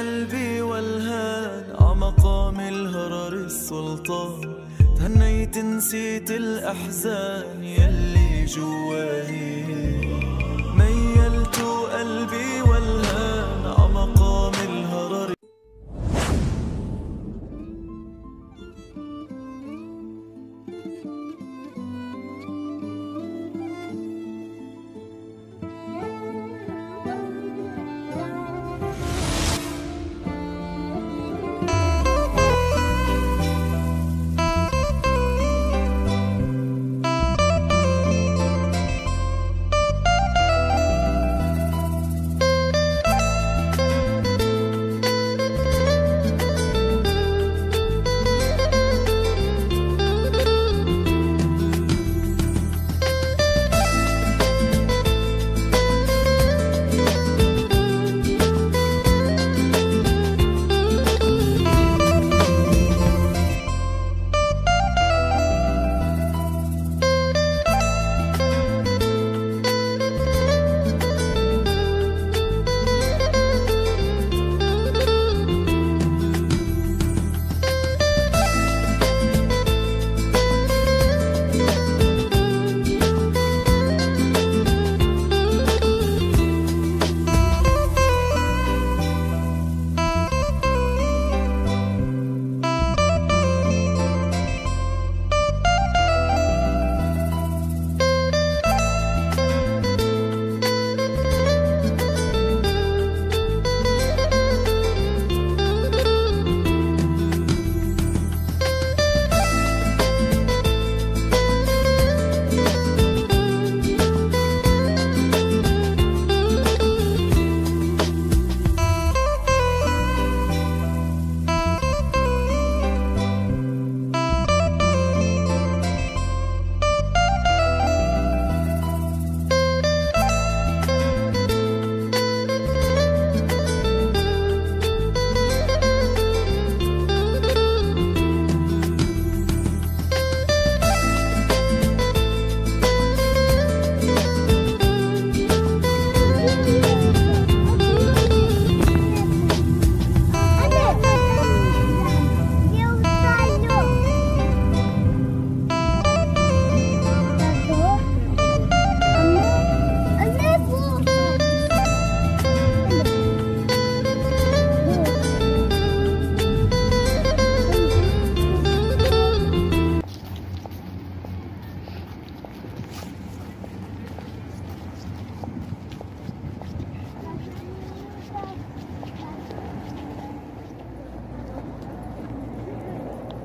قلبي والهان عمقام الهرر السلطان تهنيت نسيت الأحزان يلي جواني ميلت قلبي والهان عمقام الهرر.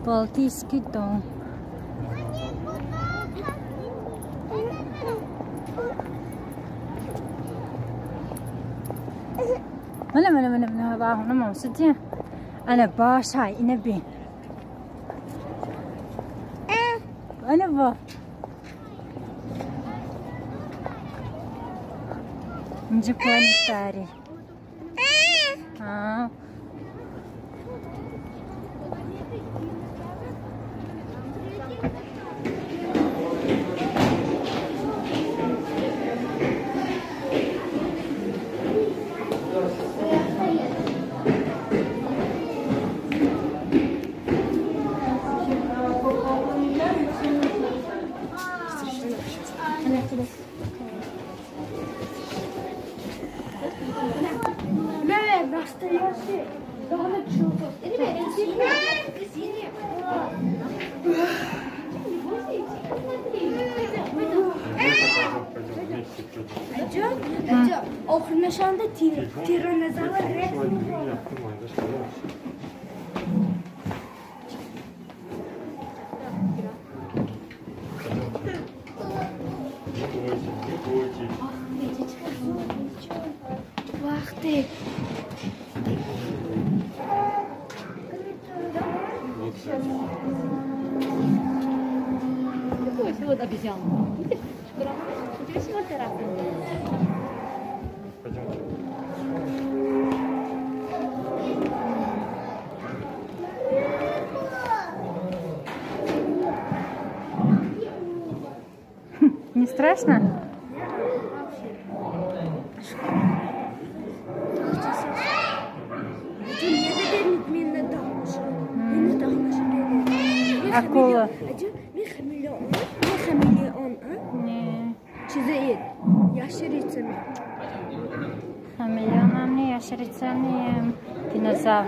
Балтийский дом. أنا باشا إنبي أنا با نجيب تاري. Тиранозавр Рекс. Ты. Вот обезьяну. Видишь? Не страшно? Акула. Хамелеон? Не хамелеон, а? Не. Чизаид. Ящерицами. Хамелеоном не, ящерицами, динозавр.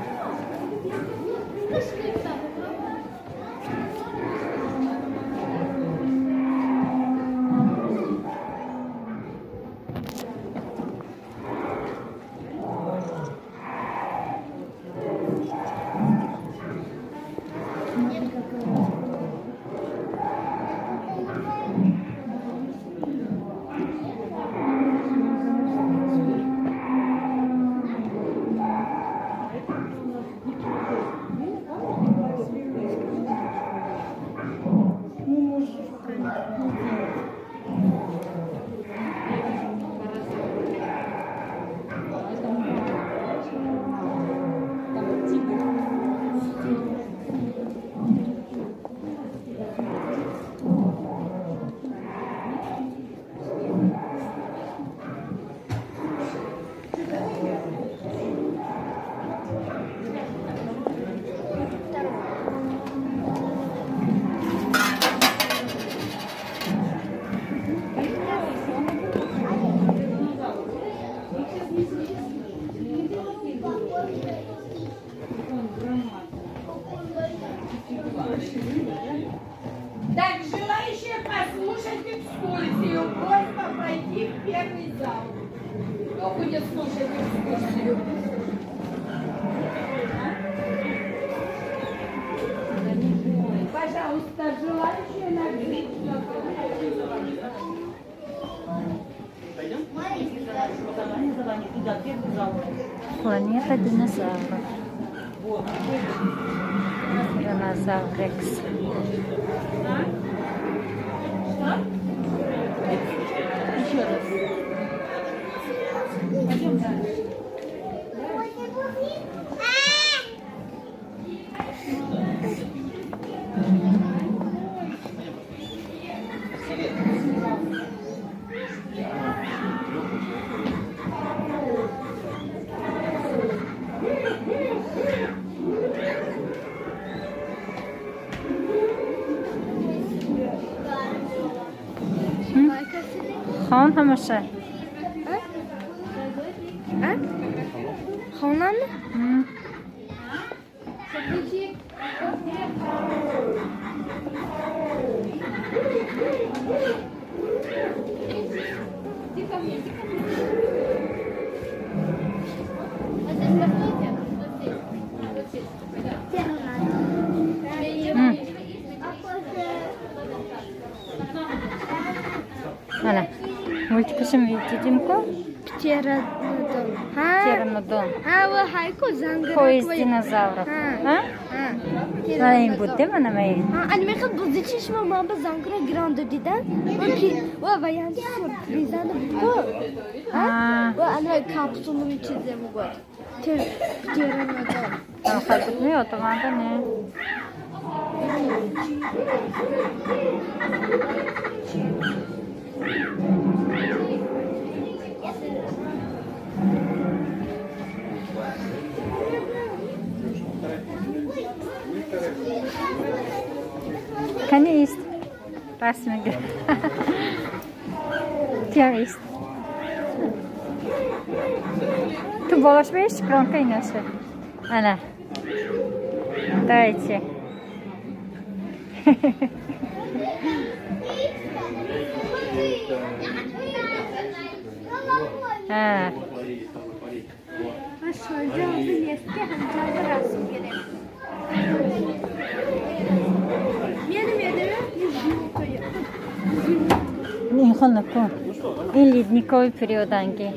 Так, желающие послушать экскурсию, просьба пройти в первый зал. Кто будет слушать экскурсию? Пожалуйста, желающие на Планета динозавров. Динозавр Рекс. Еще раз. Пойдем дальше. Хон ҳамаша. Хонам? Ана. Мультикашам видимку? Птеранодон. Птеранодон. А, вот хайку зангара. Поезд динозавров. А? А им будем она мои. А, они мехат бузичиш мама ба зангара гранд дидан. Ва ваян сюрпризан бу. А? Ва она капсулу чизе бугот. Птеранодон. А хат не отомада не. Кани ист. Расм мегирад. Тиам ист. Ту болаш беш, кромка инаша. Ана. Дайте. А. Ин ледниковый период анги.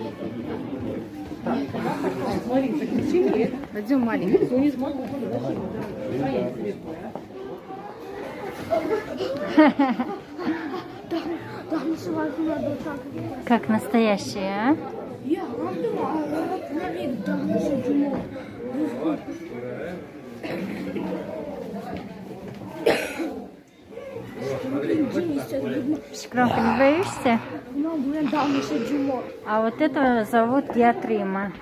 Пойдем маленький. Как настоящие, а? Шкромка, не боишься? А вот этого зовут Диатрима.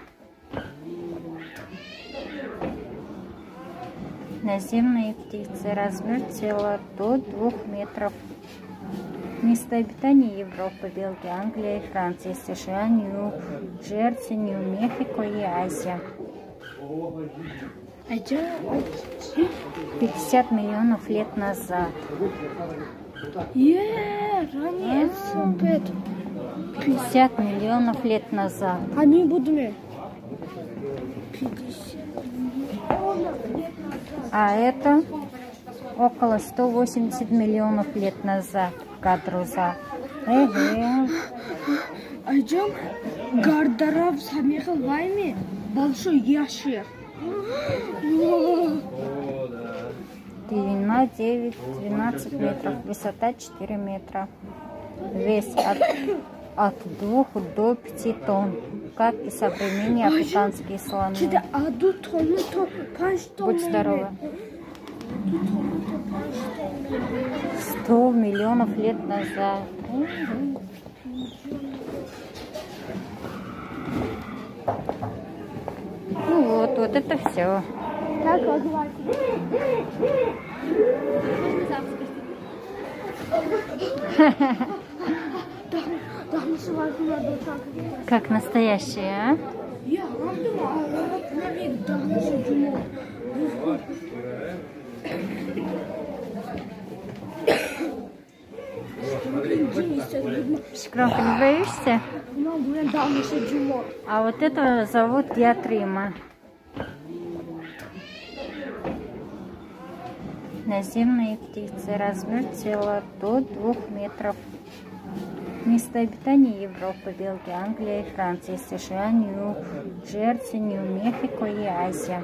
Наземные птицы. Размер тела до 2 метров. Место обитания: Европа, Белгия, Англия, Франция, США, Нью-Джерси, Нью-Мехико и Азия. 50 миллионов лет назад. 50 миллионов лет назад. А это около 180 миллионов лет назад. Кадруза. Большой ящер. Длина 9-12 метров, высота 4 метра. Вес от 2 до 5 тонн, как и современные африканские слоны. Будь здорова. 100 миллионов лет назад. Ну вот, вот это все. Как настоящие, а? Шикромка, не боишься? А вот этого зовут Диатрима. Наземные птицы. Размер тела до 2 метров. Место обитания: Европа, Белгия, Англия, Франция, США, Нью-Джерси, Нью-Мехико и Азия.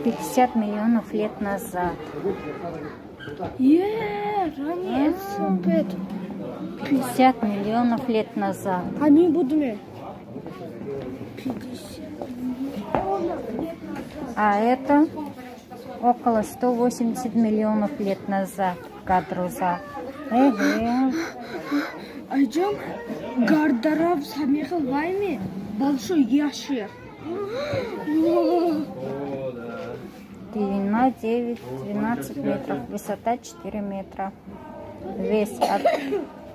50 миллионов лет назад. 50 миллионов лет назад. А это около 180 миллионов лет назад. Кадруза. Большой ящер. Длина 9-12 метров, высота 4 метра. Вес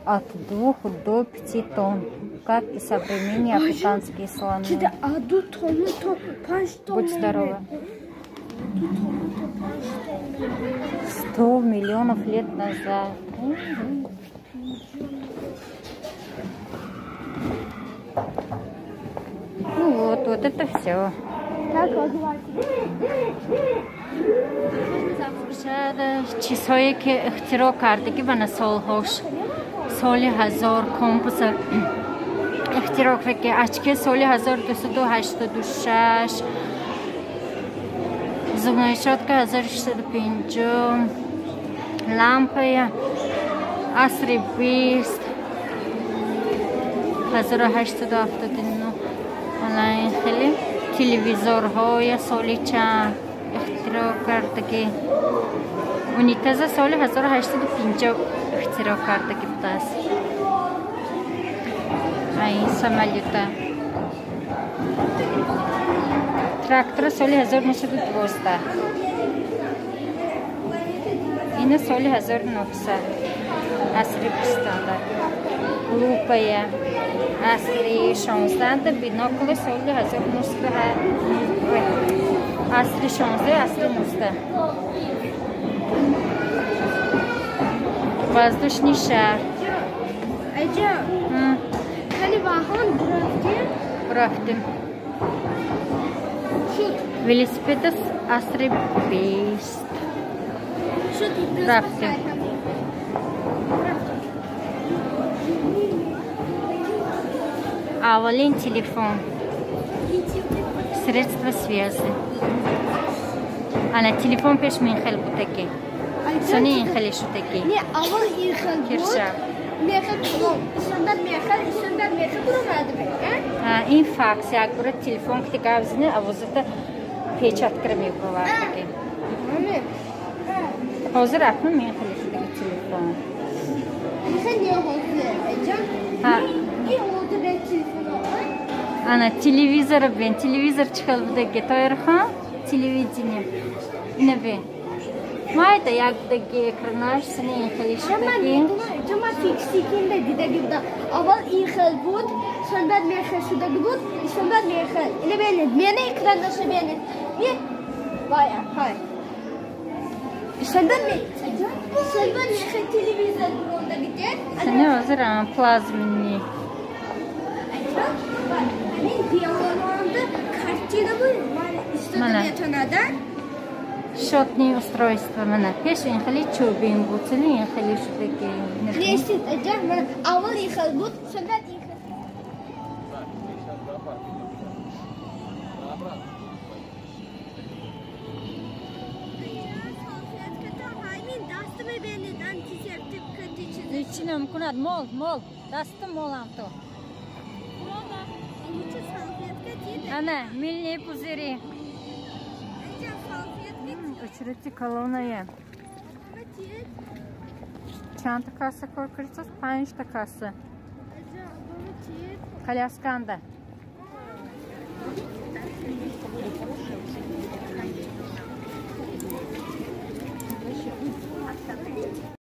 от 2 до 5 тонн, как и современные африканские слоны. Будь здорова. 100 миллионов лет назад. Ну вот, вот это все. Чизҳое ки ихтироъ кардагӣ бана солҳош соли 1000 компаса ихтироъ кардаги очки соли 1286 зубная щетка 1650 лампая асри 20 1879 ана ин хеле телевизорҳоя соли чанд ихтироъ кардагӣ унитаза соли 1850 ихтироъ кардагӣ будааст. Ин самолета трактора соли 1912 ина соли 1900 асри 20 лупая асри 16 бинокли соли 1900 асри 16 асри 19 воздушный шар. Бурафтим. Велосипед асри 20. Рафтим. Аввалин телефон. Средства связи. Ана телефон пеш мин хел бутаки. Сони ин хеле шутаки. Не, аввал ин хел буд. Мехел кулон. Исонда мехел, исонда мехел буромади. Ин факс як бура телефон ки гавзини авозата печат кира мебурвардаги. Ҳозир акнун мин хеле шудаги телефон. Мехел не ҳозир. Айҷон. Ин ҳозир телефон. Ана телевизор бен, телевизор чихел будаги Тоирхон, телевидение. Ина бен. Майда як будаги экранаш сини ин хели шудаги. Чама фиксикинда дидаги буда. Аввал ин хел буд, сон баъд мехел шудаги буд, сон баъд мехел. Ина бенед, мена экранаша бенед. Ме вая, хай. Сон баъд мехел телевизор бурондаги дед. Сини ҳозир плазмини. Ҳамин диалогонда картина буд, ман истода метонада. Счетные устройства мана пеш ин хели чӯбин буд, сини ин хели шудаги. Нестид, аҷа, мана аввал ин хел буд, сон баъд ин хел. Чӣ намкунад? Мол, мол, дасти молам то. Ана, мыльные пузыри. Очереди колонная. Чандта касса кор кардисоз? Панҷта касса. Колясканда.